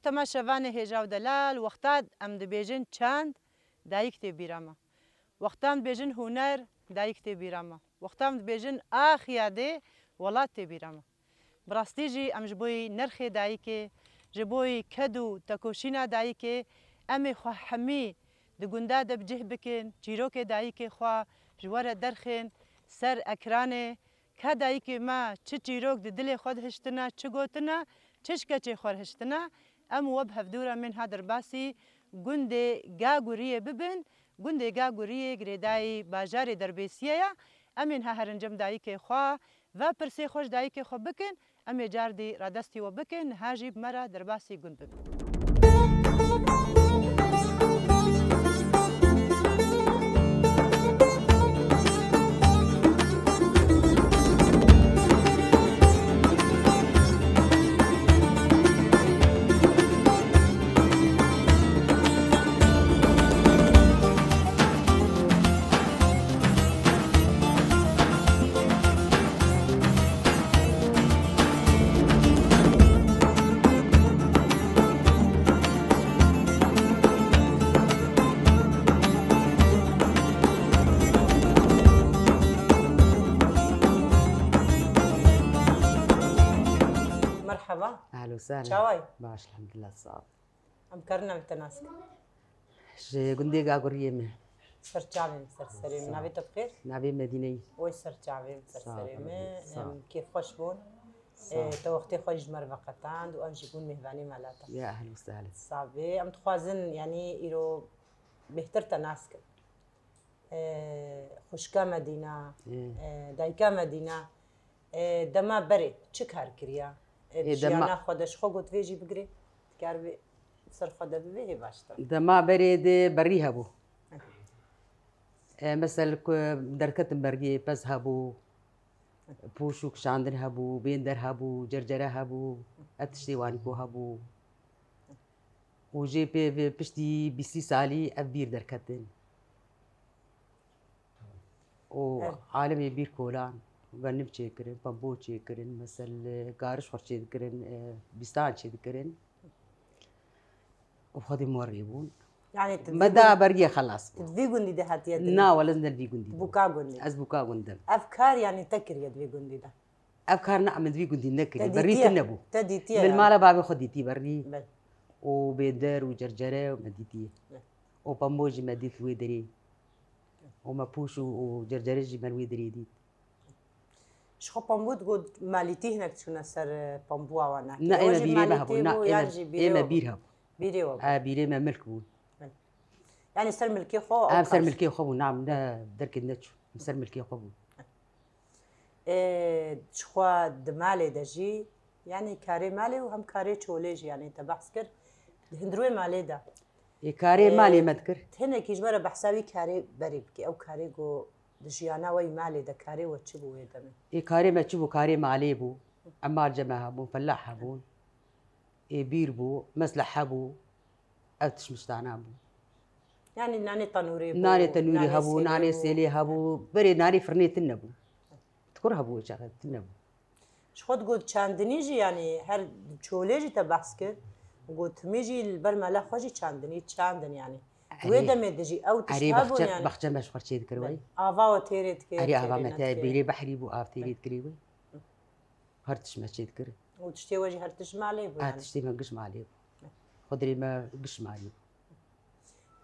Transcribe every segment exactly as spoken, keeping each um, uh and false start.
Temaşevanê hêja û delal, wexta em dibêjin çand, dayik tê bîra me. Wexta em dibêjin huner, dayik tê bîra me. Wexta em dibêjin axiya dê, welat tê bîra me. Bi rastî jî em ji bo yî nirxê dayikê, ji bo yî ked û tekoşîna dayikê, em ê xwe hemî di gunda de bi cih bikin, çîrokê dayikê xwe ji we re derxên ser ekranê. Ka dayikê me çi çîrok di dilê xwe de hiştine, çi gotine, çi ji keçê xwe re hiştine, em û we bi hevdû re mên ha derbasî gundê Gaguriyê bibin. Gundê Gaguriyê girêdayî bajarê Derbêsiyê ye. Em ên ha herin cem dayikê xwe ve pirsê xwe ji dayikê xwe bikin. Em ê cardî radestî we bikin. Niha jî bi me re derbasî gund bibin. Merhaba. Ehlen û sehlen. Çawa yî? Baş, elhamdulillah, sağ ol. Em karin navê te nas kin? Ji gundê Gaguriyê me. Ser çavê min, ser serê min. Sağ ol. Navê te bi xêr? Navê Medîne yî. Oy ser çavê min, ser serê min. Sağ ol, sağ ol. Em kêfxweş bûn. Sağ ol. Te wextê xwe ji me re veqetand û ev jî bûn mêvanê mela te. Ya ehlen û sehlen. Sağ bê. Em dixwazin, yanî îro bêhtir te nas kin. E, xwişka Medîna, Ê. e, dayika Medîna, e, dema berê çi kar kiriya? E, Ê, dema- jiyana xwe de ji xwe got vê jî bigirê. Dikar vê ser xwe de bivê hê baştir. Dema berê de berî hebû. E, mesel ku derketin bergê pez hebû, pûş û kişandin hebû, bênder hebû, cercere hebû, ev tiştê wanî ku hebû. Û jê pê ve piştî bîstî salî ev bîr derketin. Û Ev- alemê bîr kolan, genim çêkirin, pembo çêkirin, mesel, e, gariş xwe çêdikirin, e, bîstan çêdikirin. Û xwedî morê bûn. Yani tu Me vî da gund-, bergê xelas tu bû. Vî gundî de hatiye dilê? Na, wele ez ne vî gundî de. Buka gundî. Ez buka gundim. Ev kar yani te kiriye di vî gundî de? Ev kar ne, min di vî gundî nekiriye. Te Berî dîtiye? Tune bû. Te dîtiye Min yani? Mala bavê xwe dîtî berî. Bel. Û bêder û cercere me dîtiye. Bel. Û pembo jî me dît wê derê. Û me pûş û, û cercere jî me wê derê dît. Ji xwe pambû digot malîtî hinek diçûne ser, e, pambûa wan ne. Ne, Ew ême jî bîrê me malîtî hebû, ne, bû, yan ême, jî bîrê ême we bîr bû? Hebû. Bîrê we bû. E, bîrê me milk bû. Yani ser milkê xwe Em ser milkê xwe bû, nam ne derkê neçû. Em ser milkê xwe bû. E, ji xwe di malê de jî, yani karê malê û hem karê çolê jî, yani te behs kir. Di hundirê malê de. Ê, karê E, malê me dikir. Hinekî ji me re behsa wî karê berê bike. Ew karê ku Di jiyana we yî malê de karê we çi bû wê demê? Ê, karê me çi bû? Karê malê bû. Em malce me hebûn, felah hebûn. Ê, bîr bû, mesleh hebû. Ev tişt miştana bû. Yani nanê tenûrê bû, Nanê tenûrê nanê hebû, sêlê nanê bû. Sêlê hebû. Berê nanê firnê tune bû. Ti kur hebû wê çaxê, tune bû. Ji xwe digot çandinî jî, yanî her çolê jî te behs kir. Got himî jî li ber mela xwe jî çandinî, çandin yanî. Di wê Erê. demê de jî ew tişt Erê hebûn baxçe, yanî. Baxçe me ji xwe çê dikir wê. Ava we têrê dikir, Erê ava têrê me te nedikir. Bêrê behrî bû, av têrê dikirî wê. Her tişt me çê dikir. Û tiştê we jî her tişt malê bû Ha, yanî. Tiştê me giş malê bû. Xwedrê me giş malê bû.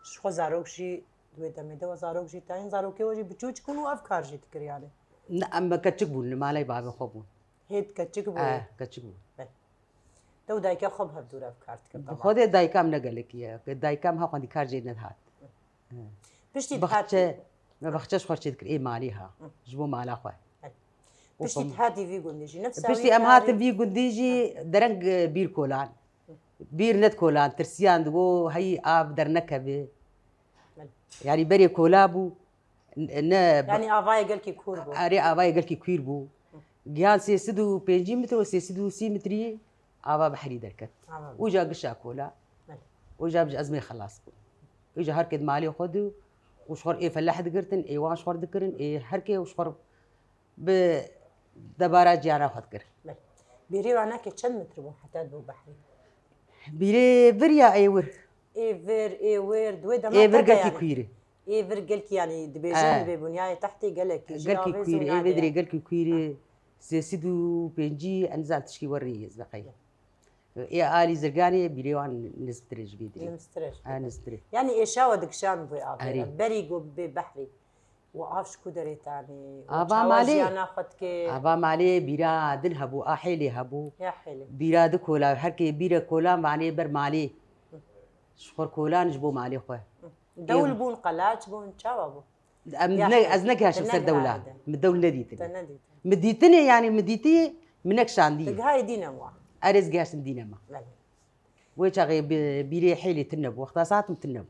Ji xwe zarok jî di wê demê de we zarok jî tayîn, zarokê we jî biçûçik bûn û ev kar jî dikir yanî. Ne, em me keçik bûn, li malê bavê xwe bûn. Hêt keçik bû. Eh, keçik bû. Bel. Te û dayika xwe bi hevdû re ev kar dikir, Bi tamam. Xwedê dayika em ne gelekî ye. Dayika em ha xwendîkar jê nedihat. Piştî Baxçe, dihatî. Me baxçe ji xwe çê dikir, ê malê ha. Hı. Ji bo mala xwe. Hı. Û Piştî xwe dihatî vî gundî jî, nefsa Piştî wî em karê. Hatin vî gundî jî dereng, e, bîr kolan. Bîr nedikolan, tirsiyan digo heyî av dernekeve. Hı. Yani berê kola bû, n-, ne Yani avayê gelkî kûr bû. Erê avayê gelkî kûr bû. Hı. Gihan sê sed û pêncî metre û sê sed û sî metrî ava behrî derket. Ava. Uca gişa kola. Belê. Uca bi ezmê xelas bû. Uca her ked malê xwe dû û ji xwe ê feleh digirtin, ê wan ji xwe dikirin, ê her kê û ji xwe bi debara ciyana xwe dikir. Belê. Bêrê wan nake çend metre bû heta dibû behrî? Bîrê vir ya êwir? Êvir, êwir, di wê dema Êvir te de gelkî yani. Kuîr e. Êvir gelkî yani dibêjin Eh. dibê bunyayê tehtê gelekî jî Gelkî avêz Kuîr û e, nade êvê dirê yani. Gelkî Kuîr e. Sê sed û pêncî, ez nizam tişkî werî ez veqey. Ê alî Zirganê bîrê wan nizmtir e ji vê dirê. Nimstir e ji Ha, vê dirê. nizmtir e. Yani êşawa dikişan bû avê. Erê. Berî ku bê behrî. Û av ji ku derê tanî. Û Ava çawa malê. jiyana xwe dikê. Ava malê bîra din hebû, a hêlê hebû. Ya hêlê. Bîra di kola, her kê bîre kola manê ber malê. Ji xwe kolan ji bo malê xwe. Dewl bûn, qelaç bûn, çawa bû? Em Ya ne, hêlê. ez negehaşim Te ser dewla. negihayde. Min dewl nedîtin. Te nedîtin. Min dîtinê yani min dîtî, min nekşandî. Te gihayê dîne wa. Erê ez gehaştim dîne me. Belê. Wê çaxê bi-, bîrê hêlê tune bû. Wexta saetim tune bû.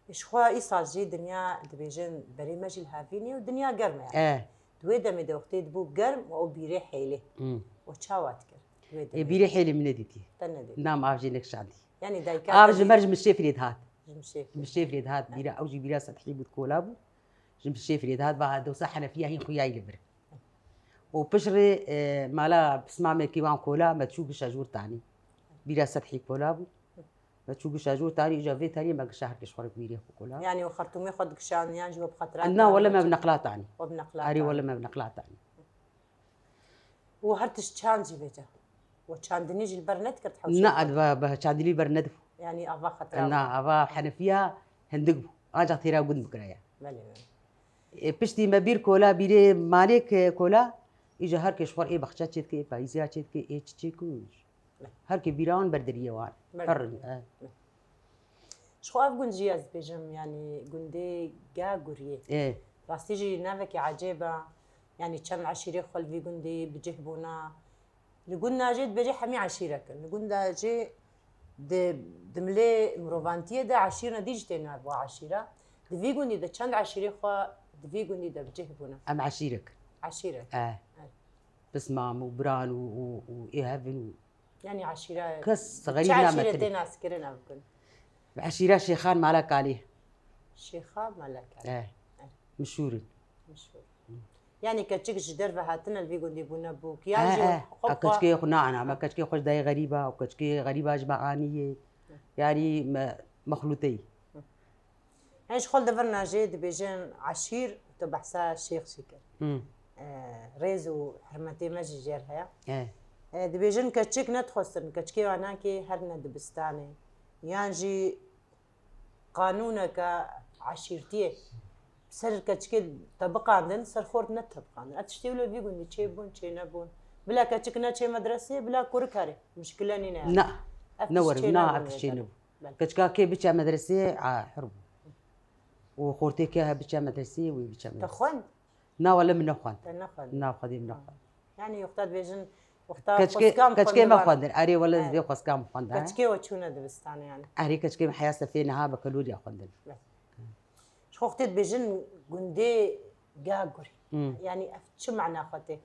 Ji xwe îsal jî dinya dibêjin berê me jî li hevînê û dinya germ e. E. Di wê demê de wextê dibû germ û ew bîrê hêlê. Hmm. Û çawa dikir? Di wê Ê demê. bîrê hêlê min nedîtî. Te nedît. Nam av jê nekşandî. Yani dayika Av te ji dît? mer ji min şêfirê dihat. Ji min şêfirê. Ji min şêfirê dihat. Bîra, ew jî bîra sedhî bû kola bû. Ji min şêfirê dihat, va dosa henefiya hîn xuya li vir. Û piştre, e, mala pismamekî wan kola me çû gişa jûr tanî. Bîra sedhî kola bû. Me çû gişa jûr tanî, îca vê tanî me gişa her kes xwe re bîrê xwe kola. Yani û xertûmê xwe dikişan yan jî we bi xetira Na wele me bi neqla tanî. We bi neqla Arê tanî. Wele me bi neqla tanî. Û her tişt çand jî vêca. We çandinî jî li ber nedikirt hewşê Na xwe? Ed ve, be çandinî ber nedibû. Yani ava xetira. Na ava henefiya hindik bû. Ancak têra gund bikiraya. Belê, belê. E, piştî me bîr kola bîrê malê ke kola, îca her kes xwe ê baxça çêdike, ê payîziya çêdike, ê çiçek û her ke bîra wan berdiriyê wan. Ber- Her e. Ji xwe ev gund jî ez dibêjim, yani gundê ga guriyê. E. Rastî jî navekî ecêb e. Yani çend eşîrê xwe li vî gundî bi cih bûna. Li gund najê dibêjê hemî eşîrek in. Li gund najê di, di milê mirovantiyê de eşîr nedî jî tê nav wa eşîra. Di vî gundî de çend eşîrê xwe di vî gundî de bi cih bûna. Em eşîrek. Eşîrek. E. Pismam û biran û, û, û ê hevin û Yani eşîra Kes çi xerîb name eşîrê tirî. tê naskirin ev gund? Eşîra Şêxan Mala Kalê. Şêxa Mala Kalê. E. Mişûr in. Mişûr. Yani keçik ji derve hatine li vî gundî bûne bûk. E, Yan jî e. xwe A keçikê xwe na ana, me keçikê xwe ji dayê xerîba û keçikê xerîba ji me aniyê. Yani me mexlûteyî. Hên ji xwe li devir najê dibêjin eşîr, tu behsa şêx jî kir. Hı. E, rêz û hurmetê me jî jêr heye. E. E, dibêjin keçik nedixwestin, keçikê wan nakê herine dibistanê. Yan jî qanûneke eşîrtiyê ser keçikê te biqandin, ser xort ne te biqandin. Ev tiştê wilo vî gundî çê bûn, çê nebûn. Bila keçik neçê medresê, bila kurik herê. Mişkile nîne. Na. Ev Ne tişt werim, çê na nebûn ev tiştê vêca. nebû. Belê. Keçika kê biçe medresê, a, hir bû. Û xortê ke biçe medresê, wê biçe Te medresê. xwend? Na wele min nexwend. Te nexwend? Na xwedê min nexwend. Yani wexta dibêjin, wexta Keçikê, xweskan keçikê me xwendin. Xwendin. Erê wele Evet. vê xweskan min xwendin. Keçikê we çûne dibistanê yani. Erê keçikê min heya sefê niha bakalorya xwendin. Ji xwe wextê dibêjin gundê ga gurî. Hmm. Yani ev çi mana xwe tê?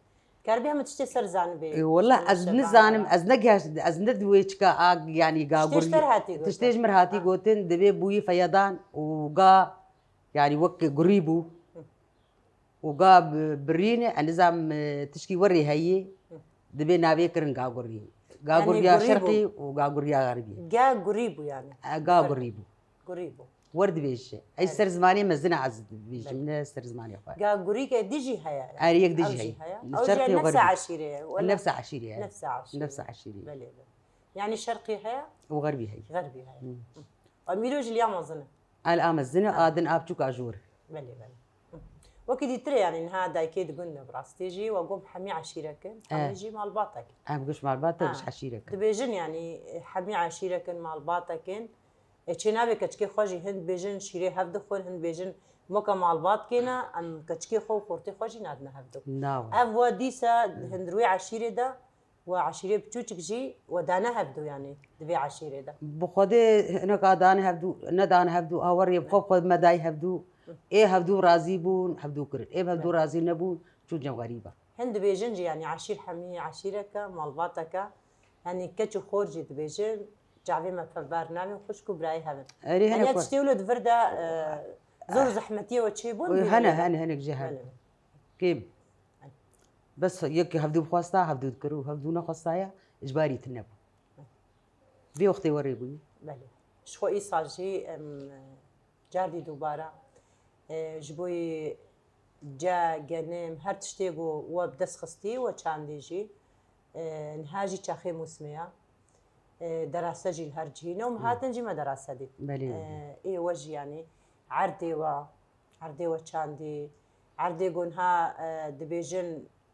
Keribî heme tiştê ser zanibê. E, wela ez nizanim, ez negehaşt, ez ne di wê çika a, yani ga Tiştê gurî. ji te re hatî gotin. Tiştê ji min hatî Ha. Gotin, divê bûyî feyedan û ga, yani wek gurî bû. Û ga bi-, birîne, ez nizam, e, tişkî werê heyî, divê navê kirin ga gurî. Ga Yani gurîya gurî şerqî bû. Û ga gurîya xerbî. Ga gurî bû yani. E, ga gurî bû. Gurî bû. Wer dibêje. Ey ser zimanê mezin ez dibêjim, ne ser zimanê xwe. Ga gurî ke dijî heye. Her yek dijî Ew jî heye. heye. Li Ew jî şerqê nefsa xwe eşîrê ye. Wela Nefsa eşîrê ye. Nefsa eşîrê. Nefsa eşîrê. Belê, belê. Yani şerqî heye, Û xerbî heye. xerbî heye. Em îro jî liya mezin e. El a mezin e, a din a biçûk a jor. Belê, belê. Wekî dîtir e yani niha dayikê di gund de bi rastî jî we got hemî eşîrek in, hemî Eh. jî malbatek in. Em giş malbat e, Ha. giş eşîrek. Dibêjin yani hemî eşîrek in, malbatek in. E, çê nabê keçikê xwe jî hin dibêjin şîrê hev dixwin, hin dibêjin weke malbat kêne, em keçikê xwe û xortê xwe jî nadine hevdû. Nawe. Ev we dîsa hindir wê eşîrê de, we eşîrê biçûçik jî we dane hevdû yani di vê eşîrê de. Bi xwedê hinek a dan hevdû, nedan hevdû, a werê bi xwe xwe me dayî hevdû. Ê hevdû razî bûn, hevdû kirin. Ê hevdû razî nebûn, çûn cem xerîba. Hin dibêjin jî, yanî eşîr hemî eşîreke, malbateke, yanî keç û xor jî dibêjin, çavê me pevbar nabin, xwişk û birayê hev in. Erê, yanî hene ya ku tiştê wilo di vir de, e, zor û zehmetiyê we çêbûn? Hene, hene, hinek jî hene. Belê. Kêm. Bes yek hevdû bixwesta, hevdû dikir û hevdû nexwesta ya, icbarî tune bû. Vê wextê werê bûyî. Belê. Ji xwe îsal jî em cardî dubara e, ji bo yê ce, genim, her tiştê ku we bi dest xistî, we çandî jî e, niha jî çaxê mûsimê ya. E, derase jî li her cihî ne û me hatin jî me derase dît. Belê, belê. E, ê we jî yanî erdê we, erdê we çandî, erdê ku niha e, dibêjin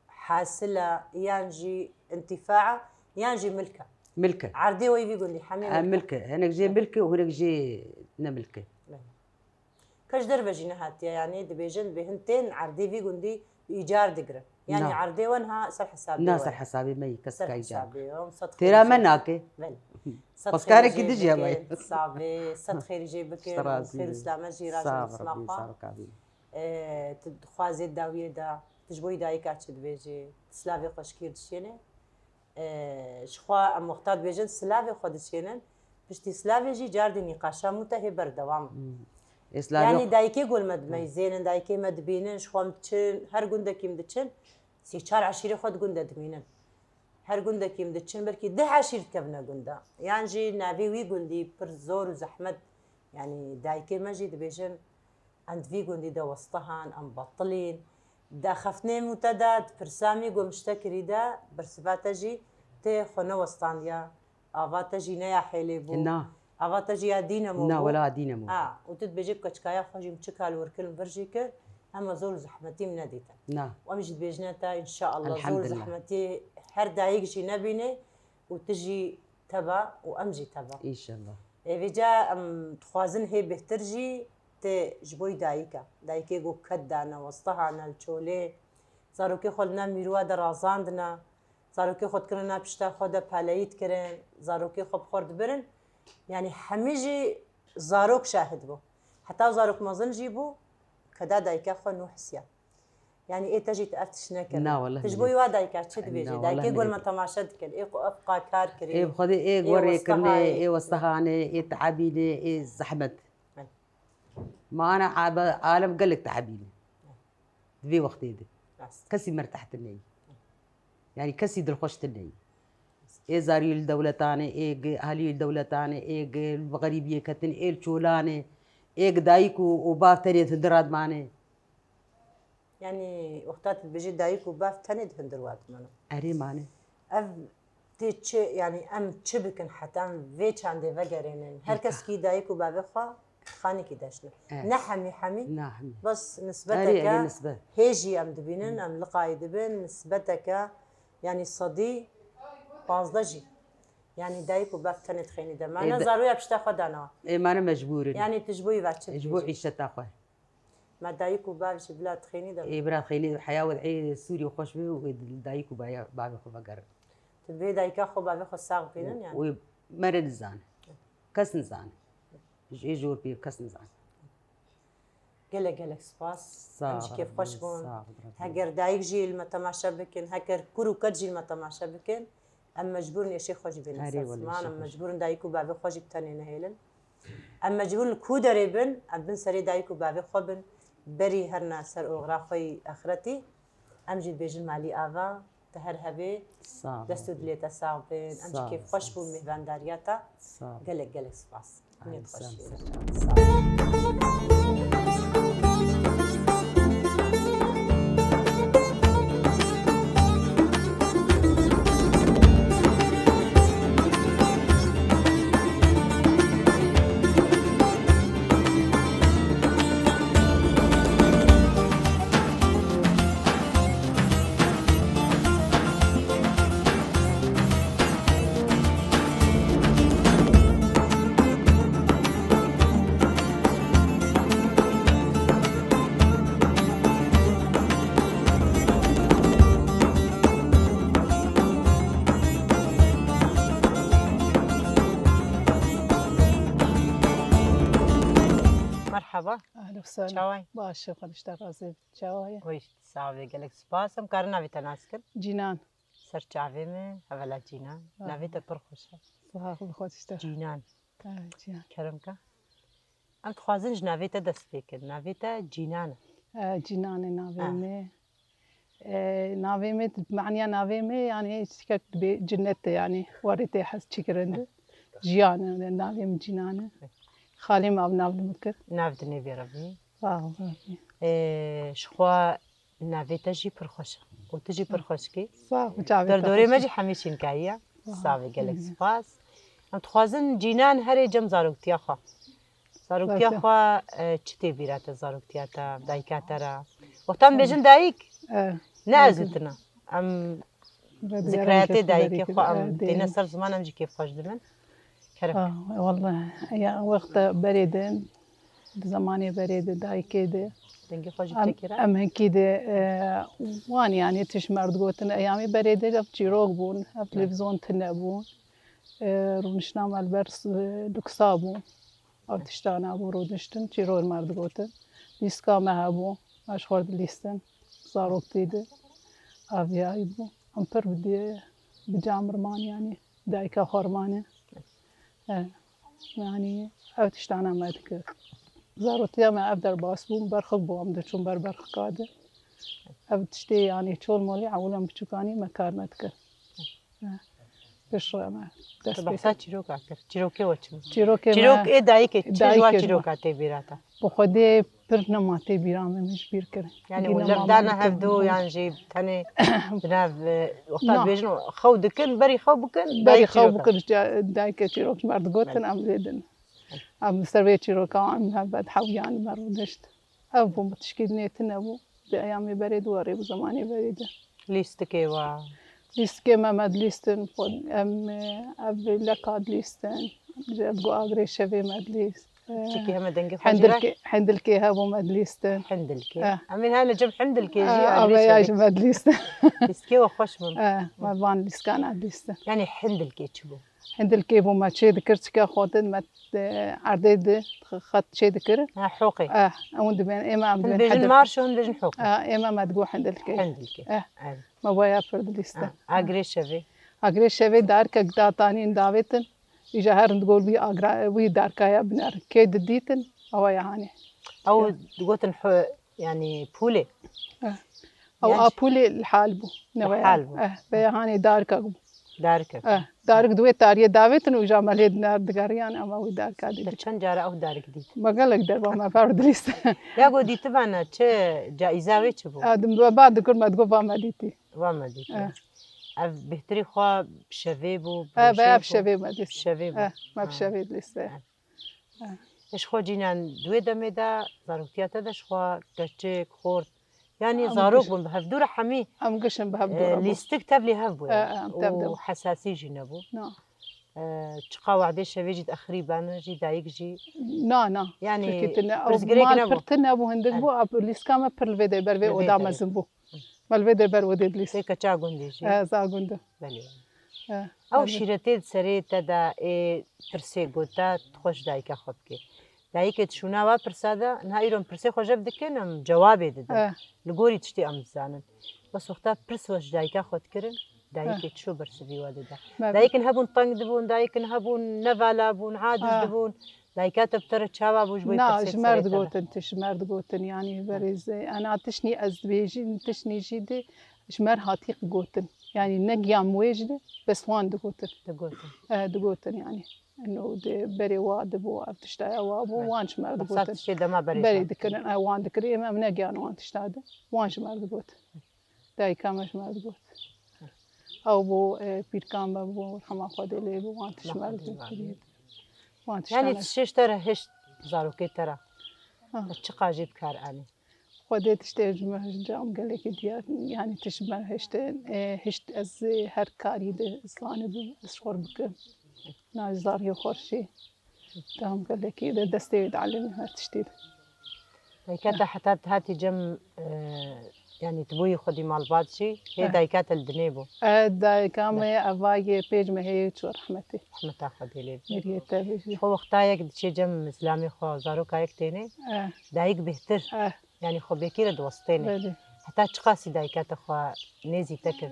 hasil e, yan jî întifa e, yan jî milk e. Milk e. Erdê we yî vî gundî hemî E, milk e. milk e. Hinek jê milk e û hinek jê ne milk e. Belê. Ke ji derve jî nehatiye, yanî dibêjin bi hin tên erdê vî gundî bi îcar digirin. Yanî Na. erdê we niha ser hesabê Na we. ser hesabê me yî, kes Ser ka îcar. hesabê we. Sed Têra xêrî me jê nake. Belê. Sed Xwezkarekî xêrî jê dijî ama bikin. ye. Savê, sed xêrî jê bikin. Xêr û silamê jî rajin Sağ ol, sima Rabbim, xwe. sağ ol, kabî. E, tu dixwazê dawiyê de, tu ji bo dayika çi dibêjî? Tu silavê xweşkî dişênê? E, ji xwe em wexta dibêjin silavê xwe dişênin, piştî silavê jî cardî nîqaşa mû te hê berdewam. Ê silavê Yanî dayikê gol me dimeyzênin, dayikê me dibînin, ji xwe em diçin, her gundekî em diçin, sî çar eşîrê xwe di gund de dimînin. Her gundekî em diçin, belkî deh eşîr dikevine gund de. Yan jî navê wî gundî pir zor û zehmet, yanî dayikê me jî dibêjin, Em di vî gundî de westihan, em betilîn. Di axaftinê mû te de, di pirsa mî gomşte kirî de, bersiva te jî tê xwe newestihandiya. Ava te jî ne ya hêlê bû. Na. Ava te jî ya dîne mû Na, bû. wela dîne mû. Ha, û tu dibêjî keçikaya xwe jî min çi kal wir kir, min vir jî kir, hema zor û zehmetî min nedîtin. Na. Û em jî dibêjine te, înşeallah, zor û Elhamdulillah. zehmetî her dayik jî nebîne û tu jî te be û em jî te be. Înşeallah. Ê vêca em dixwazin hê bêhtir jî tê ji bo dayika. Dayikê ku ked dane, westihane li çolê, zarokê xwe li nav mîrûwa de razandine, zarokê xwe dikirine pişta xwe de peleyî dikirin, zarokê xwe bi xwe dibirin. Yanî hemî jî zarok şahid bû. Heta zarok mezin jî bû, keda dayika xwe nû hisiya. Yanî ê te jî tu ev tişt nekirî. Na, wele Tu ji bo hemî. Wa dayika çi dibêjî? Na, wele Dayikê hemî. gor me temaşe dikin. Ê xwe ev qakar kirî. Ê bi xwedê ê Ê gorê kirine, westihayê. ê westihane, ê teebîne, ê zehmet. Belê. Ma ana abe-, alem gelek teebîne. Di vê wextê de. Rast. Kesî merteh tine yî. Yanî kesî dilxweş tine yî. Ê zarî li dewletanê, ê gi-, ahlî li dewletanê, ê gi-, bi xerîbiyê ketin, ê li çolanê, ê gi dayik û, û bav tenê di hundir ra dimane. Yanî wexta tu dibêjî dayik û bav tenê di hundir wa dimane. Erê mane. Ev tê çi, yanî em çi bikin heta em vê çandê vegerênin? Her kes kî dayik û bavê xwe xanîkî deşne. Evet. Ne hemî hemî. Na hemî. Bes Erê, nisbeteke erê nisbe. hê jî em dibînin, em liqayî dibin, nisbeteke yanî sedî pazdeh jî. Yanî dayik û bav tenê di xênî de. Mane Ê de- zaroya pişta xwe dana. Ê mane mecbûr in. Yanî tu ji bo î ve çi Ji bo dibêjî? îşeta xwe. Me dayik û bav jî bila dixênî de. Ê bira xênî heya wed ê Sûrî xweş be û ê dayik û baya-, bavê xwe vegerin. Tu dibê dayika xwe bavê xwe sax bînin yani. Wê mere nizane. Kes nizane. Ji ê jor pê kes nizane. Gelek gelek spas. Sağ Em jî ol, kêfxweş bûn. sağ ol, Rabbim. Heger dayik jî li me temaşe bikin, heger kur û ked jî li me temaşe bikin, em mecbûr in êşê xwe jî bêne Erê ser wele, ziman, êşê em xwe jî. mecbûr in dayik û bavê xwe jî bi tenê nehêlin. Em mecbûr in li ku derê bin, em bin serê dayik û bavê xwe bin, berî herine ser oxira xwe yî axretî. Em jî dibêjin malî ava, te her hebê, Sağ ol. dest û dilê te sax bin. Em jî Sağ ol, kêfxweş sağ ol. bûn mêvandariya te. Sağ ol. Gelek gelek spas. Ay, Niyet sağ ol, xweşî. sağ ol. Sağ ol. Merhaba. Ehlen we sehlen. Çawa yî? Baş e, Xwedê ji te razî be. Çawa ye? Wê jî sax be, gelek spas. Em karin navê te nas kin? Cînan. Ser çavê me, hevela Cînan. Ah. Navê te pir xweş e. Sax ol, Xwedê ji te. Cînan. Ah, Cînan. Kerem ke. Em dixwazin ji navê te dest pê kin. Navê te Cînan e. Eh, Cînan e navê Ah. me. Eh, navê me, maniya navê me, yani, tiştek dibê cinnet e, yani, warê tê hez çikirin de. Jiyan e, navê min Cînan e. Xalê min ev nav li min kir. Nav dinê bê Rebî. Sağ ol Rebî. Ee, ji xwe navê te jî pir xweş e. Û tu jî pir xweş kî. Sağ ol. Çavê te Derdorê me xweş jî hemî şînkayî ye. Sağ ol. Sağ be gelek spas. Em dixwazin Cînan herê cem zaroktiya xwe. Zaroktiya xwe e, çi tê bîra te zaroktiya te, dayika te re? Wexta em bêjin dayik, ne ez û tine. Em zikrayetê dayikê xwe em têne ser ziman em jî kêfxweş dibin. Kerem. Ah, wallahî, ya wexta berê de, di zemanê berê de, dayikê de. Dengê xwe jî çekî re. Em hinkî de e, wan yani tişt mer digotin. Eyamê berê de ev çîrok bûn, ev televîzyon tine bûn. E, rûniştna me li ber s- luksa bû. Ev tiştana bû rûniştin, çîrok mer digotin. Lîska me hebû, me ji xwe dilîstin. Zaroktî de. Ev yayî bû. Em pir bi dê- bi camir man yani. Dayika xwe re mane. E, yani ev tiştana me dikir. Zarotiya me ev derbas bû, berxik bû, em diçûn ber berxika de. Ev tiştê yani çol molî ewil em biçûkanî me kar me dikir. E, Piştre me dest pê kir. Çîroka kir. Çîrokê we çi bû? Çîrokê me Çîrok ê dayikê çi ji wa dayikê çîroka tê bîra te? Bi Xwedê pir nema tê bîra min, min ji bîr kir. Yani Dîna û lev dane hevdu yan jî tenê di nav e, wexta dibêjin xew dikin, berî xew bikin, berî xew bikin, dayike çîrok ji me re digotin, em lê din. Em li ser vê çîroka em helbet hewyan li me rûnişt. Ev bû, tişkî dinê tune bû. Di eyamê berê de warê bû, zemanê berê de. Lîstikê wa. Lîstikê me me dilîstin, em ev leka dilîstin. Ji ev got agirê şevê me dilîst. Çikî heme dengê xwe jî re. Hendilkê, hendilkê hebû me dilîstin. Hindilkê. Eh. Em ê hene cem hindilkê jî Eh, agirê ave ya şevê. Ji me dilîstin. Lîstikê we xweş bûn. Eh, me van lîskana dilîstin. Yani hindilkê çi bû? Hindilkê bû me çê dikir, çike xwe din me e, erdê di xet çê dikir. Ha, hoqê. Eh, ew dibên, ê me em Hûn dibên dibêjin hindil. Marş û hûn dibêjin hoqê. Eh, ê me me digo hindilkê. Hindilkê. Eh, Evet. Me waya pir dilîstin. Ha, agirê şevê. Agirê şevê darkek datanîn davêtin. Îja herin digor wî agra, wî darkaya biner. Kê didîtin, ewa ya hanê. Ew digotin ho-, yani pûlê. Eh. Ew Yan a pûlê li hal bû. Li hal bû. Eh, veya hanê darkek bû. Darkek. Eh, darik di wê tariyê davêtin û îja me lê diner digeriyan, em ew darka dî Te dikin. Çend cara ew darik dît? Me gelek derba me ber dilîst. Ya go dîtibana çi, caiza wê çi bû? Eh, dim-, ba dikur me digo va me dîtî. Va me dîtî. Eh. Ev bêhtirî xwe şevê bû, Eh, veya şevê bû. Şevê me dîst. Şevê bû. Eh, me Ha. Şevê dilîst. Eh. Ji xwe cînan di wê demê de zaroktiya te de ji xwe keçik, xort, yanî Em zarok giş- bûn bi hevdû re hemî Em gişin bi hevdû e, re bû. Lîstik tevlî hev bû E, yani. Em tev de Û bû. Hesasî jî nebû. Na. E, çiqa wehdê şevê jî dixirî bana jî dayik jî. Na, na. Yani, Çekî tine, ew pirsgirêk mal nebû. Pir tine bû, hindik Evet. Bû, ab lîska me pir li vê de ber vê Li vê oda derê. Mezin bû. Me li vê de ber odê dilîst. Tê keça gundê jî. E, za gunde. Belê. E, Ew belê. Şîretê di serê te de ê pirsê got te, tu xwe ji dayika xwe bikê. Dayikê tu şûna wa pirsa de, niha îro em pirsê xwe jev dikin, em cewabê didin. E. Li gorî tiştê em dizanin. Bes wexta pirs we ji dayika xwe dikirin, dayikê E. çi bersivî we dide. Me Dayikin hebûn teng dibûn, dayikin hebûn nevala bûn, aciz E. dibûn. Dayika te bi te re çawa bû ji bo Na, pirsê ji mer digotin, tişt ji mer digotin, yanî berê zê. Ana tiştnî ez dibêjî, tiştnî jî di ji mer hatî gotin. Yanî ne giyan wê jî di, bes wan digotin. Digotin. E, digotin yanî. Eno di berê wa dibû, ev tiştaya wa bû, Evet. wan ji mer Mexsad digotin. Tiştê dema berê Berê şart. Dikirin, e, wan dikirin, em, em ne giyan wan tişta di, wan ji mer digotin. Dayika me ji me digot. Ew bû, e, pîrka me bû, rehma Xwedê lê bû, wan tişt ji me digot. Wan tişt Yani tiştê ji te re hişt zarokê te re. Ha. Çiqa jî bi kar anî. Xwedê tiştê ji me hişt cam gelekî diyar, yani tişt ji me hiştin, e, hişt ez, e, her karî de zanibim, ez xor bikim. Na zariyê xorşî. Tam gelekî de destê wê dielîmin her tiştî de. Dayika te heta tu hatî cem, e, yanî tu bûyî xwedî malbat jî, hê Eh. dayika te li dinê bû. E, dayika me Ne. Eva yê pêc me heye çû rehmetê. Rehmeta Xwedê lê bî. Miriyê te bijî. Xwe wexta yek diçê cem zilamê xwe, zaroka yek têne, Eh. dayik bêhtir. Eh. Yanî xwe bêkî re diwestêne. Belê. Heta çiqasî dayika te xwe nêzî te kir?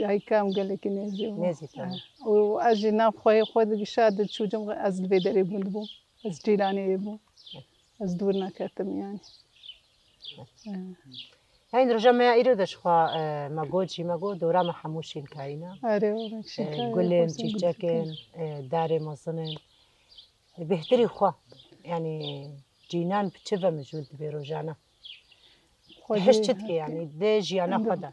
Dayika em gelekî nêzî bû. Nêzî te bû. Eh. Û ez jî nav xweyê xwe digişa diçû cem ez li vê derê gund bûm. Ez cîranê wê bûm. Ez dûr neketim yani. Eh. Heyîn roja me ya îro de ji xwe, e, me got jî, me got dora me hemû şînkayî ne. Erê, were E, şînkayî, gulên, xweşin çîçekên, gulên. E, darê mezin in. E, bêhtirî xwe. Yanî cînan bi çi ve mijûl dibe rojane? Xwedê Hişt çi dike, yanî di jiyana xwe de?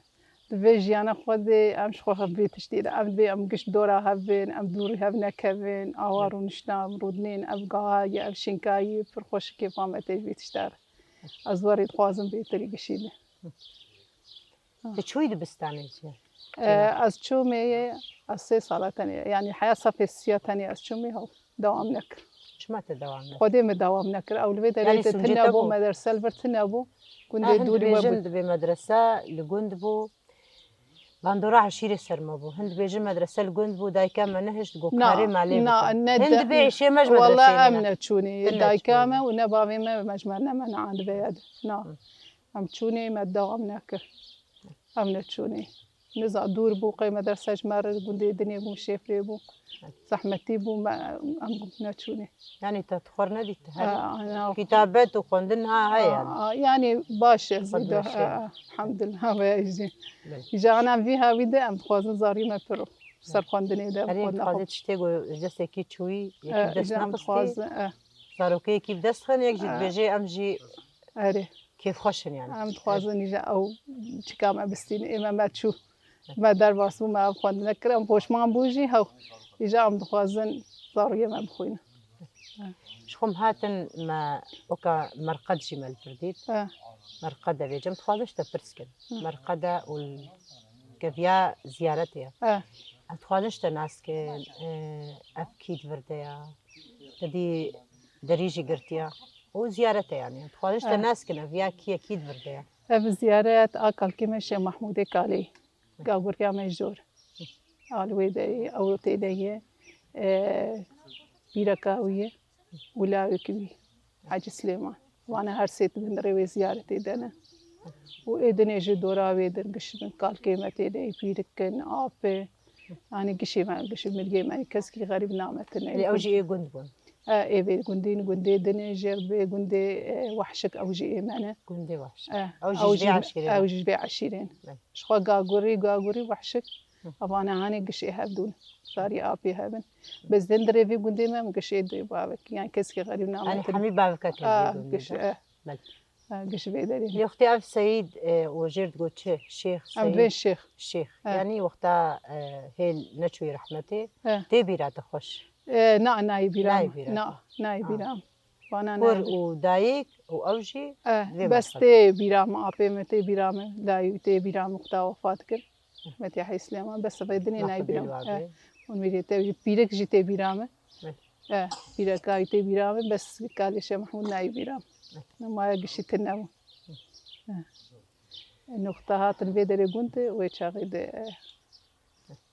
Di vê jiyana xwe de em ji xwe hev vê tiştê de. Em divê em giş dora hev bin, em dûrî hev nekevin, awa rûnişta em rûdinên, ev gahayî, ev şînkayî, pir xweş kêfa me tê ji vê tişta re. Ez werê dixwazim bêhtirî gişî de. Tu çûyî dibistanê jî? Ee, ez çûmê, ez sê sala tenê, yanî heya sefê siya tenê ez çûmê hew dewam nekir. Çima te dewam nekir? Xwedê min dewam nekir. Ew li vê derê Yanî de suncê tune te bû, bû? Medrese li vir tune bû. Gundê Ha, hin dûrî we dibêjin bû. Dibê medrese li gund bû. Bandora eşîrê ser me bû. Hin dibêjin medrese li gund bû, dayika me nehişt, got Na, karê malê na, bikin. ne Hin de- dibê êşê me ji Wala medreseyê em nene. neçûnê. Ti Dayika neçûnê. me û ne bavê me me ji me nemene an divê ya de. Na. Hı. Em çûnê me dewam nekir. Em neçûnê. Niza dûr bû, qey medrese ji me re gundê dinê bû, şêfrê bû. Zehmetî bû, me, em neçûnê. Yanî te xwe nedît, Aa, herî ana. Kîtabet û xwendin ha heye. Aa, yanî baş e, Xwe zî de, dimeşe. Aa, elhamdulillah, veya jî. Belê. Îja ana vî hawî de em dixwazin zarî me pir û ser xwendinê de Herî xwendina dixwazê xwe. Tiştê ku ji destekî çûyî, yekî Ee, dest îja em nexistî. Dixwazin, ee. Zarokê yekî bi dest xin, yek jî Ee. Dibêje em jî Erê. Kêfxweş in yani. Em dixwazin îja ew çika me bistînin, ê me, me çû. Me derbas bû, me ev xwendine kir, em poşman bû jî hew. Îja em dixwazin zarokê me bixwînin. Ji xwe em hatin me weka merqed jî me li vir dît. He. Merqed de vêcem dixwazin ji te pirs kin. Hı. Merqede û keviya ziyaretê ye. He. Em dixwazin ji te nas kin, e, ev kî di vir de ya. Te dî derî jî girtiya. Û ziyarete yani. Dixwazin ji te Eh. nas kin, ev ya kî ye, kî di vir de ya. Ev ziyaret a kalkê me Şêx Mahmûdê Kaleyî. Gaguriya me jor. A li wê de ye, ew tê de ye. Eh, pîreka wî ye. Û lawêkî wî. Hacî Silêman. Vana her sê di bin rê wê ziyaretê de ne. Û ê dinê ji dora wê din giş bin kalkê me tê de ye, pîrik in, ap e. Yanî gişê me, gişê mirgê me, keskî xerîb nametine. Lê ew jî ê gund bûn. E, ê vê gundîn, gundê din ê jê, vê gundê, e, Wehşik ew jî ê me ne. Gundê Wehşik. E, Ew jî ew ji vê jî, eşîrê ew ne. Jî ji vê eşîrê ne. Ne. Ji xwe Gagurî, Gagurî, Wehşik, Hı. Evane hanê gişê hevdûn. Zarî apê hebin. Bes din dirê vê gundê me, em gişê dê bavek. Yanî keskî xerîb Yanî nametine. Hemî bavika ke A, vê gundê giş, de. E. Belê. Ha, giş vê derê. Lê wextê ev Seyîd, e, û jêr digot çi? Şêx, Em Seyîd. Vê şêx. Şêx. Ha. Yanî wexta, e, hêl neçûyî rehmetê, Ha. Tê bîra te xweş? E, na, nayê bîra Nayê min. bîra Na, te. nayê Ha. bîra min. Vana Kur nayê bîra. û dayik û ew jî E, vê bes merqedê. Tê bîra min, apê min tê bîra min, dayî tê bîra min wexta wefat kir. Metiya Heyî Silêman, bes vê dinê nayê bîra min. Nexwe dê E, û mirê te jî, pîrek jî tê bîra min. Belê. E, pîreka wî tê bîra min, bes kalê Şêx Mehmûd nayê bîra min. Belê. Maya gişî tune bû. E. Nuxta hatin vê derê gund, wê çaxê de, e,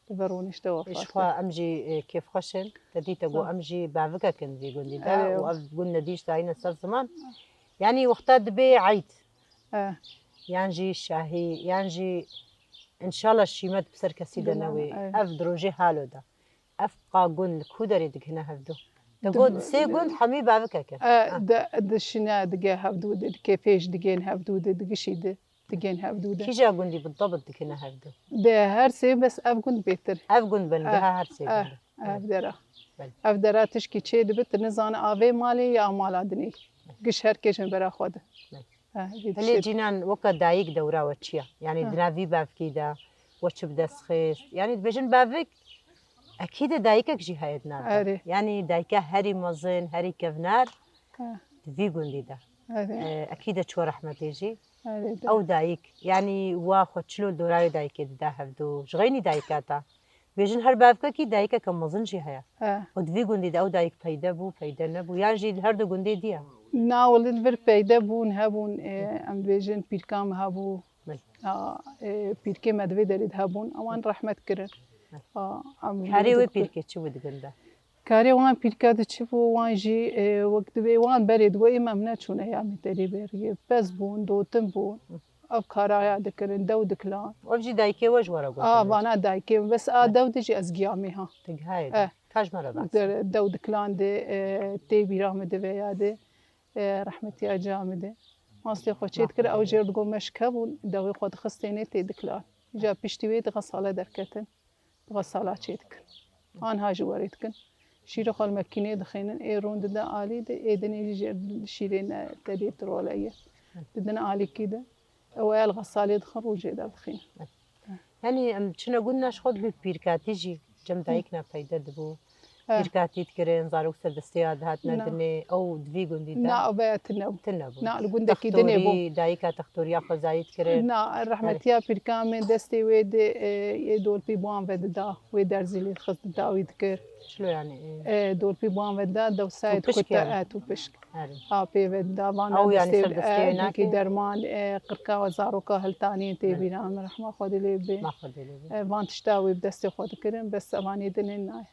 li vir rûnişte wefat kir. Ji xwe em jî, e, kêfxweş in. Te dî te got Sağ ol. Em jî bavikek in vî gundî de Erê. Û ev gund nedîş dayîne ser ziman. Yanî wexta dibê eyd. E. Yan jî şahî, yan jî înşallah şîmet bi ser kesî de Dina, newê. e. Ev di rojê halo de. Ev qa gund li ku derê digihine hevdu? Te Di got sê gund hemî bavikek in. E, Ha. de, dişine dige hevdu de, di kêfê jî digên hevdu de, di gişî de digên hevdu de. Kîja gundî bi dabit digihine hevdu? De her sê bes ev gund bêtir. Ev gund bin, E, giha her sê e, gund. ev dera. Belê. Ev dera tişkî çê dibe, tu nizane a vê malê ya mala dinê. Giş her kê ji bera xwe de. Belê. E, vê Hilê tiştê cînan weke dayik dewra we çi ye? Yanî Ha. di nav vî bavkî de we çi bi dest xist? Yanî dibêjin bavik, ekîde dayikek jî heye di nav de. Erê. Yanî dayika herî mezin, herî kevnar Ha. di vî gundî de. Erê. E, ekîde çû rehmetê jî. Erê de. Ew dayik, yanî wa xwe çilo dora wê dayikê dida hevdu. Ji xeynî dayika te. Bêjin her bavkekî dayikeke mezin jî heye. He. Û di vî gundî de ew dayik peyde bû, peyde nebû. Yan jî li her du gundê diye. Na, wele li vir peyde bûn, hebûn, e, em dibêjin pîrka min hebû. Belê. A, e, pîrkê me di vê derê de hebûn. Ewan rehmet kirin. Belê. A, em Karê wê doktor- pîrkê çi bû di gund de? Karê wan pîrka de çi bû, wan jî, e, wek dibê wan berê digot, ê me em neçûne ya mîterê beriyê. Pez bûn, dotin bûn. Ev karaya dikirin, dew dikilan. Ev jî dayikê we ji we re gotin. A, vana dayikê min. Bes a Ne. dew de jî ez giyamê ha. Ti gihayê de. Eh. Ka ji me re behs. De-, dew dikilan de, e, tê bîra min de veya de, e, rehmetiya ca min de. Mastê xwe çê dikir, ew jê re digot meşke bûn, dawê xwe dixistêne tê dikilan. Îca piştî wê di xesale derketin, di xesala çê dikin. Anha jî werê dikin. Şîrê xwe li mekînê dixînin, ê rûn dide alî de, ê dinê jî jê şîrê ne tedê tirole ye. Didin alîkî de, ew ê li xesalê dixin, rû jê derdixînin. Yanî em çine gund ne ji xwe dibî pîrkatî jî cem dayik ne peyde dibû. Eh. Pîrkatî dikirin, zarok ser destê ya dihatine Na. dinê, ew di vî gundî de. Na, ev tine bû. Tine bû. Na, li gundekî dinê bû. Textorî, dayika textoriya xwezayî dikirin. Na, rehmetiya pîrka min destê wê de, e, yê dolpî bi wan ve dida. Wê derzî lê dixist dida wî dikir. Çilo yanî, e? E, dolpî bi wan ve dida, dewsayê dikute, e, tûpişk. Erê. Apê ve dida, van Ew yanî destê, ser destê e, wê dikî nake? derman, e, qirka zaroka hiltanî tê Belê. bîra min, rehma Xwedê lê bê. Ma Xwedê lê bê. E, van tişta wê bi destê xwe dikirin, bes evanê dinê nayê.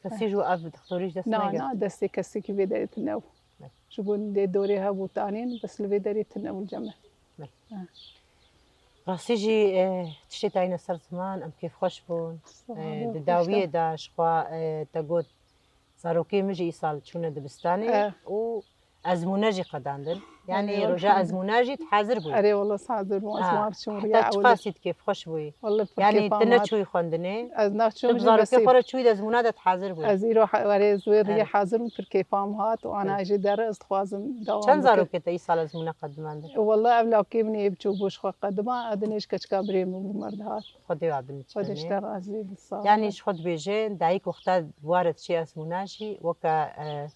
Kesî ji ev dixtorî ji dest Na, neket? na, destê kesekî vê derê tine bû. Ji bo lê dorê hebû tanîn, bes li vê derê tine bû cem me. Rastî jî, e, tiştê tayîne ser ziman, em kêfxweş bûn. Sağ E, ol, di dawiyê de ji xwe, e, te got zarokê min jî îsal çûne dibistanê E. û ezmûne jî qedandin. Yanî Erê, roja elhamdülillah. ezmûna jî tu hazir bûyî. Erê, wala hazir bûm, Ha, ezmûna çûm heta riya çiqasî tu kêfxweş bûyî. Wala pir Yanî kêfa tu min hat. neçûyî xwendinê. Ez naçûm Tu bi jî zarokê xwe re çûyî di ezmûna de tu hazir bûyî. Ez îro ha-, erê, ez wê riyê Erê. hazir bûm, pir kêfa min hat û ana Erê. jî der ez dixwazim dewam Çend bikim. zarokê te îsal ezmûna qedimandin? Wala ev lawkê min ê biçûk bû ji xwe qedima, edinê ji keçika birê min bû merdihat. Xwedê we bin Xwedê ji te razî be, sağ ol. Yanî ji xwe dibêje, dayik wexta ware diçê ezmûna jî weke, e,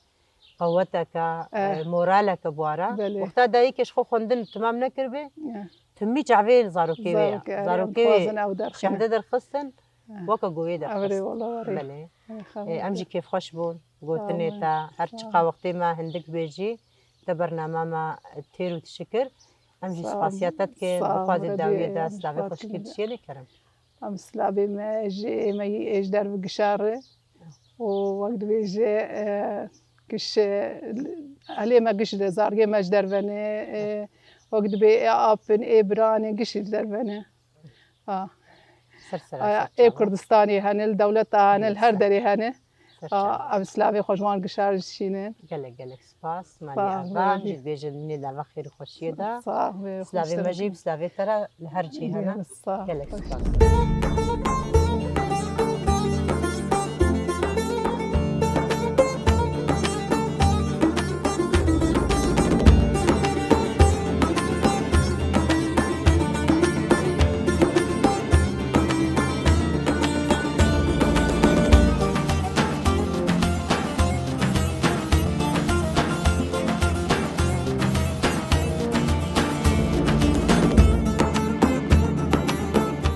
qeweteke, Eh. e, moraleke bi wara. Belê. Wexta dayikê ji xwe xwendin temam nekiribe, Eh. timî çavê zarokê wê ye. Zarokê, erê, Zarokê wê dixwazin ew derxîne. şehde derxistin, Eh. weke govê Ew rê derxist. wala warê. Belê. Eh, E, em jî xebat. kêfxweş bûn, gotinê Sağ ol. te, her Sağ çiqa ol. wextê me hindik bêjî, te bernama me têr û tişikir. Em jî Sağ ol. spasiya te dikin, Sağ ol, bixwazê Rebî, dawiyê de em ji slavê xwe xwe şikir dikin. dişiyê lê kerem. Em slavê me ji êmeyî ê ji derve gişa re û wek dibêje, e, giş, e, elê me giş de, zargê me ji derve ne, e, wek dibê ê apin, ê biranê gişî ji derve ne. Ha. Ser ser Aya, ser ê çava. Kurdistanê hene, li dewleta hene, li her Ser. derê hene. Ser Ha, çava. em slavê xwe ji wan gişa re dişînin. Gelek gelek spas. Malî Sağ ol, ava, Rebî. jî dibêjin nê dava xêr û xweşiyê de. Sağ ol, Slavê xweş me jî, derbin. slavê te re li her cî hene. Sağ ol. Gelek spas.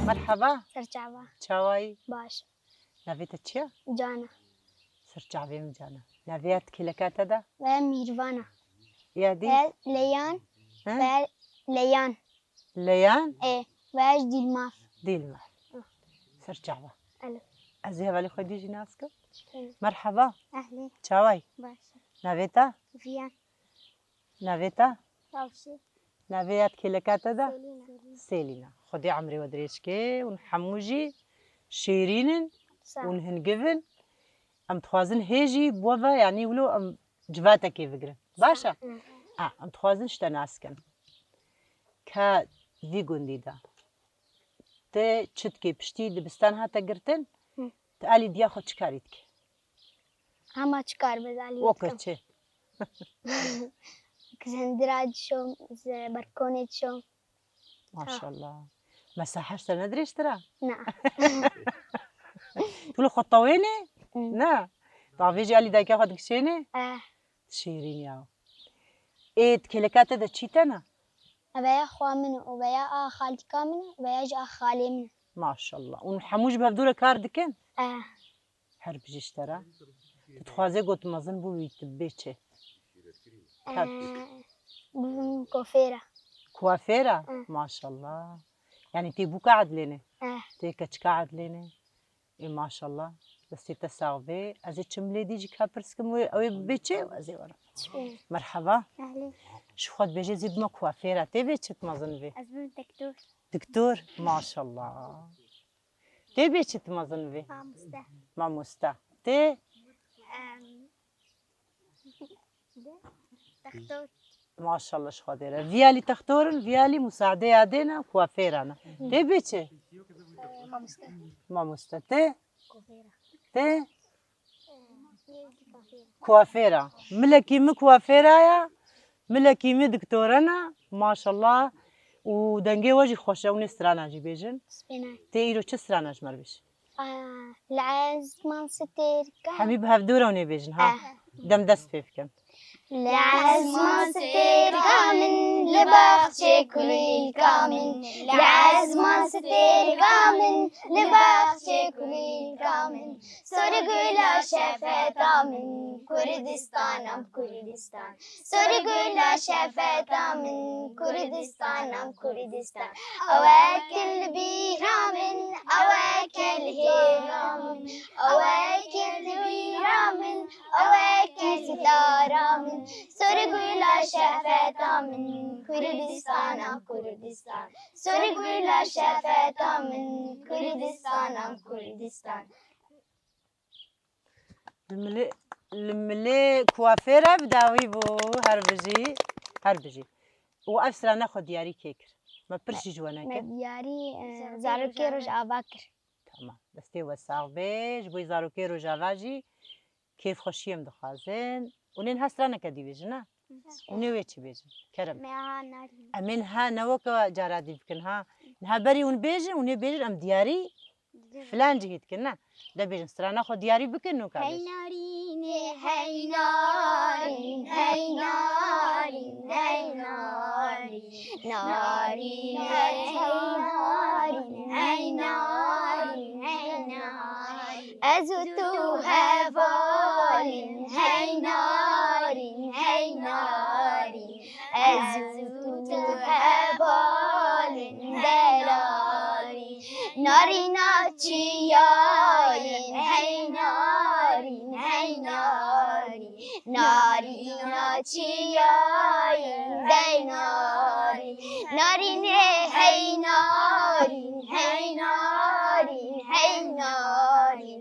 Merhaba. Serçava. Çawayî? Baş. Navê te çi ye? Cana. Ser çavê min cana. Navê ya kêleka te de? Ve Mîrvana. Ya dî? Ve Leyan. He? Ve Leyan. Leyan? E, ve Dilmaf. Dilmaf. Hı. Ser çava. Alo. Ez ê hevalê xwe dî jî nas kim. Hı. Merhaba. Ehlê. Çaway? Baş. Navê te? Viyan. Navê te? Tavşî. Navê ya kêleka te de? Selîna. Selîna. Xwedê emrê we dirêj ke hûn hemû jî şêrîn in Sağ ol. hûn hingiv in. Em dixwazin hê jî bi we ve, yanî wilo em civatekê bigirin. Baş e? Hı. Ha, em dixwazin ji te nas kin. Ka vî gundî de ti çi dikê? Piştî dibistan hate girtin, Hı. ti alî diya xwe çi karî dikê? Hema çi kar be, alî Weke dikim. çi? Zindira dişom, ze-, berkonê dişom. Maşallah. Mesela heşt sene dirêjtir e? Na. Tu li xwe tewênê? Hmm. Ne. Tavê jî alî dayika xwe dikişênê? Eh. Şêrîn ya. Ê, di kêleka te de çî tene? Eveya xwa min û veya a xaltika min û veya jî a xalê min. Maşallah. Hûn hemû ji bi hevdû re kar dikin? Eh. Her bijî ji te re. Tu dixwazê got mezin bû wî tu bê çi? Ka- Eh, bûm kofêra. Kuafêra? Eh. Maşallah. Yanî tê bûka edlêne? Eh. Tê keçika edlêne? Ê maşallah. Destê te sax bê. Ez ê çim lê dî jî ka pirs kim wê, ew ê bibê çi? Ez ê were. Çi? Merheba. Ehlê. Ji xwe dibêje zî bime kuafêra. Tê bê çi tu mezin bê? Ez bim doktor. Doktor? Maşallah. Tê bê çi tu mezin bî? Mamoste. Mamoste. Tê? Em, doktor. Maşallah ji Xwedê re. Viyalî textor in, viyalî musadeya dê ne, kuafêra ne. Tê bê çi? Mamoste. Mamoste. Tê? Tê? Kuafêra. Milekî min kuafêra ye, milekî min diktore ne, maşallah. Û dengê we jî xweş e, hûn ê strana jî bêjin. Spênay. Tê îro çi strana ji me re bêjin? Li ezman stêrka. Hemî bi hevdû re hûn ê bêjin, ha? Eh. Dem dest pê bikin. Li ezman stêrka min, li baxçê kulîlka min. Li ezman stêrka min, li baxçê kulîlka min. Sor gula şefeta min, Kurdistanam Kurdistan. Sor gula şefeta min, Kurdistanam Kurdistan. Ew eke li bîra min, ew eke li hêra min, ew eke li bîra min, ew eke li dara min. Sor gula şefeta min, Kurdistanam Kurdistan. Sor gula şefeta min, Kurdistanam Kurdistan. Li milê, li milê kuafêre bi dawî bû, her bijî, her bijî. Û ev strana xwe diyarî kê kir? Me pirsî ji we nekir. Me diyarî, e, zarokê Rojava kir. Tamam. Destê we sax bê. Ji bo zarokê Rojava jî kêfxweşiyê em dixwazin. Hûn ê niha straneke dî bêjin, ne? Hûn ê wê çi bêjin? Kerem. Meha Narîn. Em ê niha ne weke cara dî bikin, ha. Niha berî hûn bêjin, hûn ê bêjin, em diyarî filan cihî dikin, ne? De bêjin, strana xwe diyarî bikin, nûka Hey bêjin. Narînê, hey narîn, hey narîn, hey narîn. Narînê, hey narîn, hey narîn, hey narîn. Ez û tu hevalin, hey narîn, hey narîn. Ez û tu hevalin delalî. Narîna çiyayên, hey narîn, hey narîn. Narîna çiyayên dey narîn. Narînê hey narîn, hey narîn, hey narîn.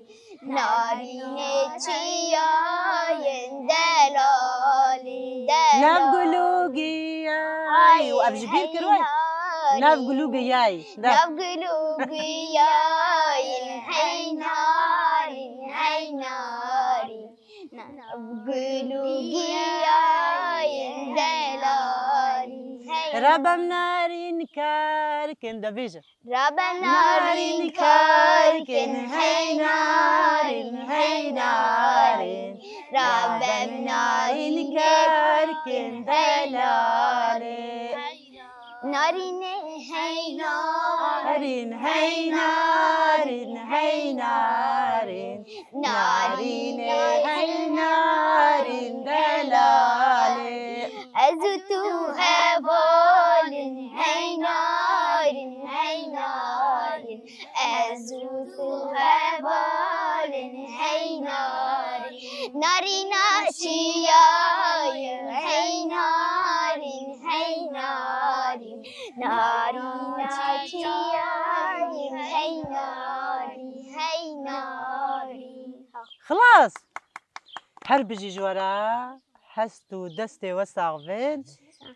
Narînê çiyayên delalî, delalî. Nav gulû giyayî. Û ev ji bîr kir we? Hey narîn. Nav gulû giyayî. De. Nav gulû giyayên hey narîn, hey narîn. Nav gulû giyayên delalî, hey. Rabem narîn kerkin, de bêje. Rabem narîn kerkin, hey narîn, hey narîn. Rabem narîn kerkin, delalê. Narînê hey narîn, hey narîn, hey narîn. Narînê hey narîn, delalê. Ez û tu hevalin, hey narîn, hey narîn. Ez û tu hevalin, hey narîn. Narîna çiyayên, hey narîn, hey narîn. Narîna çiyayên, hey narîn, hey narîn. Xilas! Her bijî ji we re. Hest û destê we sax bin.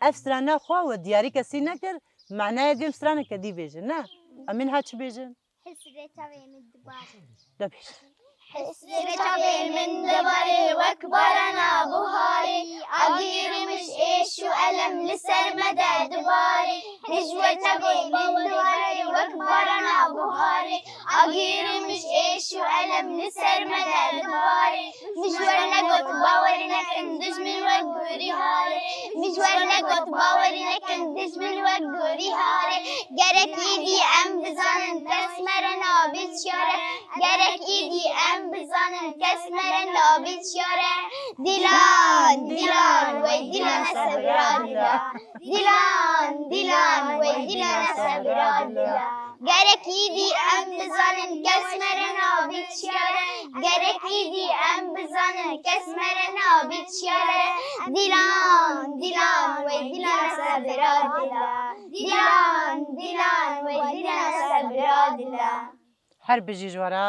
Ev strana xwe we diyarî kesî nekir. Manaya duyem straneke dî bêjin, ne? Em ê niha çi bêjin? Hesreta vê min dibare. De bêjin. Hesreta vê min dibare wek barana buharê. Agirê min ji êş û elem li ser me de dibare. Hesreta vê min dibare wek barana buharê. Agirê min ji êş û elem li ser me de dibare. Min ji we negot bawerî nekin, dijmin wek gorî hare. Min ji we negot bawerî nekin, dijmin wek gorî hare. Gerek îdî em bizanin, kes me re nabê çiyare. Gerek îdî em bizanin, kes me re nabê çiyare. Dîlan, dîlan, wey dîlan sebira dîlan. Dîlan, dîlan, wey dîlan sebira dîlan. Gerek îdî em bizanin, kes me re nabê çiyare. Gerek îdî em bizanin, kes me re nabê çiyare. Dîlan, dîlan, wey dîlan sebira dîlan. Dîlan, dîlan, wey dîlan sebira dîlan. Her bijî ji we re,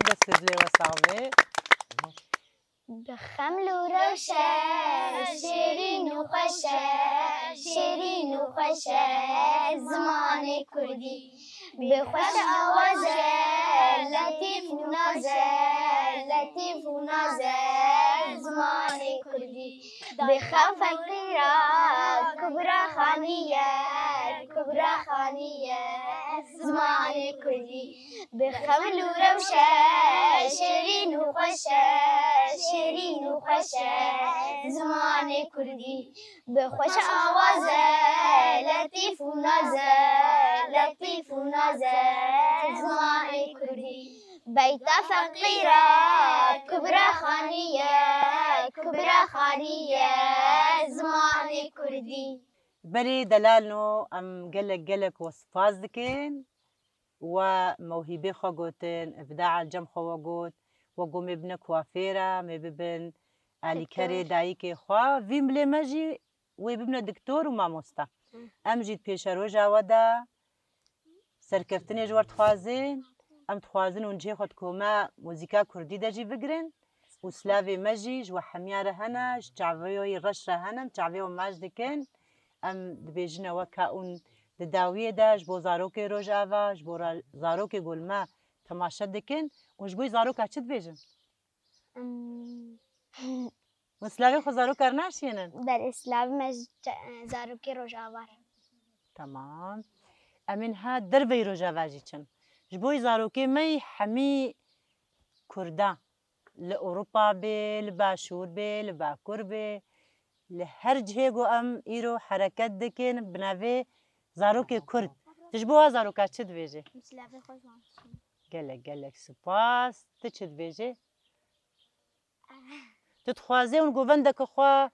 dest û dilê we sax be. Bi xeml û rewş e, şêrîn û xweş e, şêrîn û xweş e zimanê kurdî. Bi xweş awaz e, letîf û naz e, letîf û naz e zimanê kurdî. Bi xew feqîra Kubra Xanî ye, Kubra Xanî ye zimanê kurdî. Bi xeml û rewş e, şêrîn û xweş e, şêrîn û xweş e zimanê kurdî. Bi xweş awaz e, letîf û naz e, letîf û naz e zimanê kurdî. Beyta feqîra Kubra Xanî ye, Kubra Xanî ye zimanê kurdî. Belê delalno, em gelek gelek we spas dikin. We mewhîbê xwe gotin, îbdaa li cem xwe we got, we got mê bine kuafêra, mê bibin alîkerê Doktor. Dayikê xwe. Vî milê me jî wê bibine doktor û mamoste. Hı. Em jî di pêşeroja we de serkeftinê ji we dixwazin. Em dixwazin hûn cihê xwe di koma muzîka kurdî de jî bigirin. Û silavê me jî ji we hemiya re hene, ji çavê wî reş re hene, em çavê we maç dikin. Em dibêjine weka hûn di dawiyê de ji bo zarokê Rojava, ji bo ra-, zarokê ku li me temaşe dikin. Hûn ji bo zaroka çi dibêjin? Em, Hûn silavê xwe zaroka re naşiyênin? Belê, silavê me ji te-, zarokê Rojava re. Tamam. Em ê niha derveyî Rojava jî çin. Ji bo zarokê me yî hemî Kurda, li Ewropa bê, li Başûr bê, li Bakur bê, li her cihê ku em îro hereket dikin, bi navê zarokê Kurd. Tu ji bo wa zaroka çi dibêjî? Em silavê xwe ji wan dişînin. Gelek, gelek spas. Tu çi dibêjî? Tu dixwazê hûn govendeke xwe,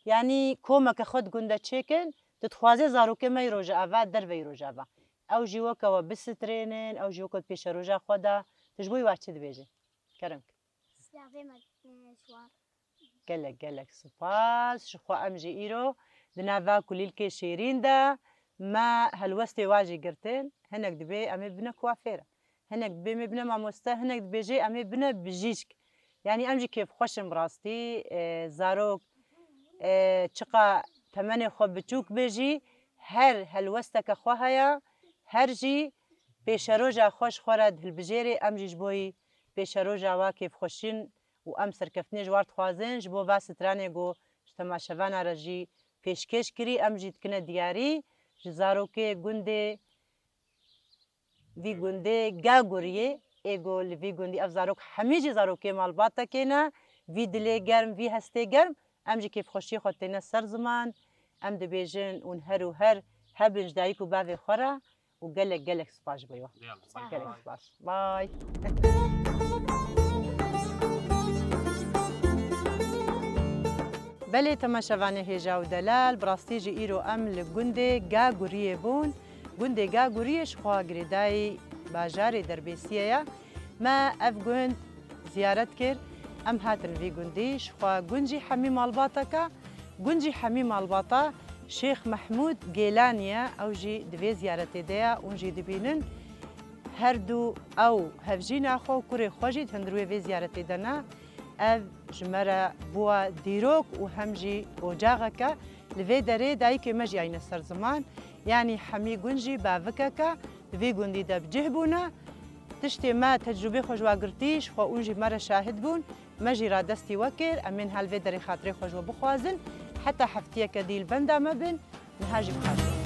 yanî komeke xwe di gund de çêkin, tu dixwazê zarokê me yî Rojava, derveyî Rojava. Ew jî weke we bisitirênin, ew jî weke di pêşeroja xwe de. Tu ji bo wa çi dibêjî? Kerem ke. Silavê me, e, ji wan. Gelek, gelek spas. Ji xwe em jî îro di nava kulîlkê şêrîn de me helwestê wa jî girtin. Hinek dibê em ê bine kuafêr. Hinek dibê em ê bine mamoste, hinek dibêjê em ê bine bijîşk. Yanî em jî kêfxweş in bi rastî. E, zarok, e, çiqa temenê xwe biçûk be jî, her helwesteke xwe heye, her jî pêşeroja xwe ji xwe re dihilbijêrê, em jî ji bo yî pêşeroja wa kêfxweş in û em serkeftinê ji war dixwazin. Ji bo va stranê ku ji temaşevana re jî pêşkêş kirî, em jî dikine diyarî ji zarokê gundê vî gundê Gaguriyê, ê ku li vî gundî ev zarok hemî jî zarokê malbatekê ne, vî dilê germ, vî hestê germ, em jî kêfxweşiyê xwe têne ser ziman, em dibêjin hûn her û her hebin ji dayik û bavê xwe re û gelek gelek spas ji bo we. Gelek spas. Bay. Belê temaşevanê hêja û delal, bi rastî jî îro em li gundê Gaguriyê bûn. Gundê Gaguriyê ji xwe girêdayî bajarê Derbêsiyê ye. Me ev gund ziyaret kir. Em hatin vî gundî. Ji xwe gund jî hemî malbateke. Gund jî hemî malbata Şêx Mehmûd Gêlanî ye. Ew jî di vê ziyaretê de ye. Hûn jî dibînin. Her du ew hevjîna xwe û kurê xwe jî di hundirê vê ziyaretê de ne. Ev ji me re bûa dîrok û hem jî ocaxeke. Li vê derê dayikê me jî ayne ser ziman. Yanî hemî gund jî bavikeke di vî gundî de bi cih bûne. Tiştê me tecrûbê xwe ji wa girtî, ji xwe ûn jî me re şahid bûn. Me jî radestî we kir. Em ê niha li vê derê xatirê xwe ji we bixwazin. Heta heftiyeke dî li benda me bin. Niha jî bixatin.